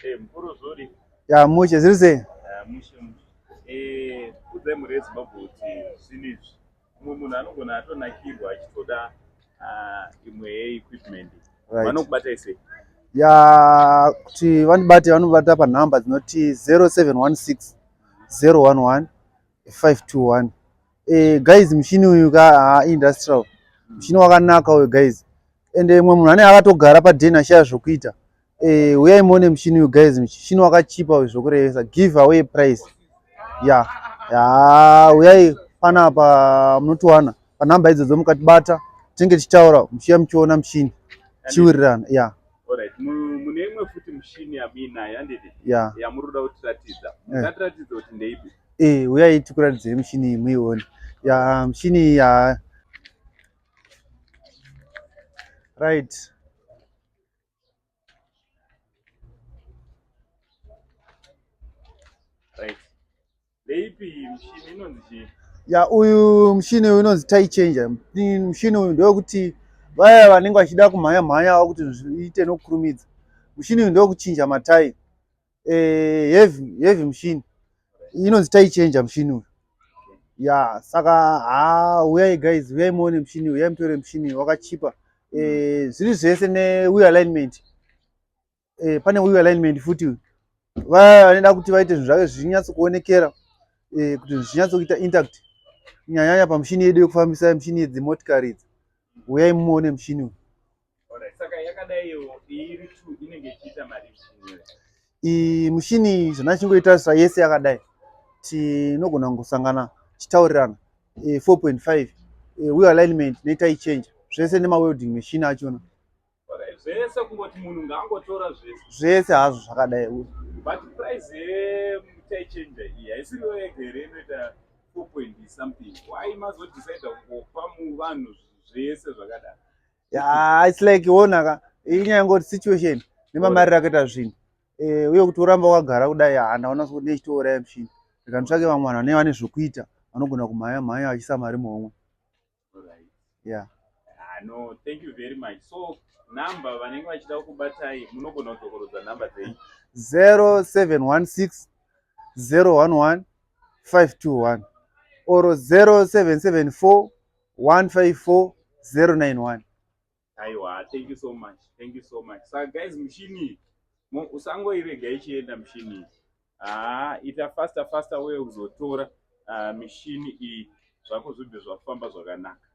Eh, mukuru zvori. Ya mushe zviri sei? Ah, mushe mushe. Eh, udzai mhuri yeZimbabwe kuti zvinhu izvi mumwe munhu anogona atonakirwa achitoda ah, imwe yeequipment. Right. Vanokubatai sei? Ya kuti vandibate vanobata panhamba dzinoti 0716 011 521. Eh, guys mushini uyu ka ah, industrial. Mushini wakanaka uyu guys. Ende mumwe munhu ane akatogara paden ashaya zvokuita. Eh, huyai muone mushini uyu guys, mushini wakachipa uyu zvokurevesa. Give away price. Ya. Ya, huyai panapa munotiwana panhamba idzodzo mukatibata tinenge tichitaura muchiya muchiona mushini tichiwirirana. Ya. Alright, mune imwe futi mushini yamuinayo handiti? Ya. Yamuri kuda kutiratidza. Mungatiratidza kuti ndeipi? Eh, huyai tikuratidzei mushini iyi muione. Ya, mushini iyi ya. Right. Right. Ndeipi mushini inonzi chii? Ya, uyu mushini uyu unonzi tie changer. Mushini uyu ndewekuti vaya vanenge vachida kumhanya mhanya kuti zviite nokukurumidza. Mushini uyu ndewekuchinja matai. Eh, heavy, heavy mushini. Inonzi tie changer mushini uyu. Ya, saka ha huyai guys, huyai muone mushini uyu, huyai mutore mushini uyu wakachipa. Eh, zviri zvese ne wheel alignment. Eh, pane wheel alignment futi. Vaya vanoda kuti vaite zvinhu zvake zvinyatso kuonekera eh, kuti zvinyatso kuita intact. Kunyanyanya pamushini yedu yekufambisa mushini yedzimotikari idzi. Huyai muone mushini uyu. Alright, saka yakadaiwo iri two inenge ichiita mari mushini. Iyi mushini zvona chingoita yese yakadai. Tinogona kungosangana tichitaurirana 4.5 wheel alignment netie changer zvese nema welding machine achona. Zvese kungoti munhu ngaangotora zvese. Zvese hazvo zvakadai. But price yetie changer iyi haisiriyo yega here inoita 4 point something. Why mazodecide kungopa muvanhu zvese zvakadai? Yeah, it's like wona ka inyaya yengoti situation nemamariro akaita zvinhu eh, uye kuti uramba wakagara kudai handaona sekuti nechitouraya mushini rega nditsvake vamwe vanhu vanenge vane zvokuita vanogona kumhanya mhanya vachiisa mari muhomwe. Yeah. Ah, no, thank you very much. So number vanenge vachida kubatai munogona kudzokorodza number dzenyu 0716 011 521 or 0774 154 091. Aiwa, thank you so much. Thank you so much. Saka guys, mushini usangoirega ichienda mushini iyi. Ah, ita faster faster uye kuzotora mishini iyi zvako zvibve zvafamba zvakanaka.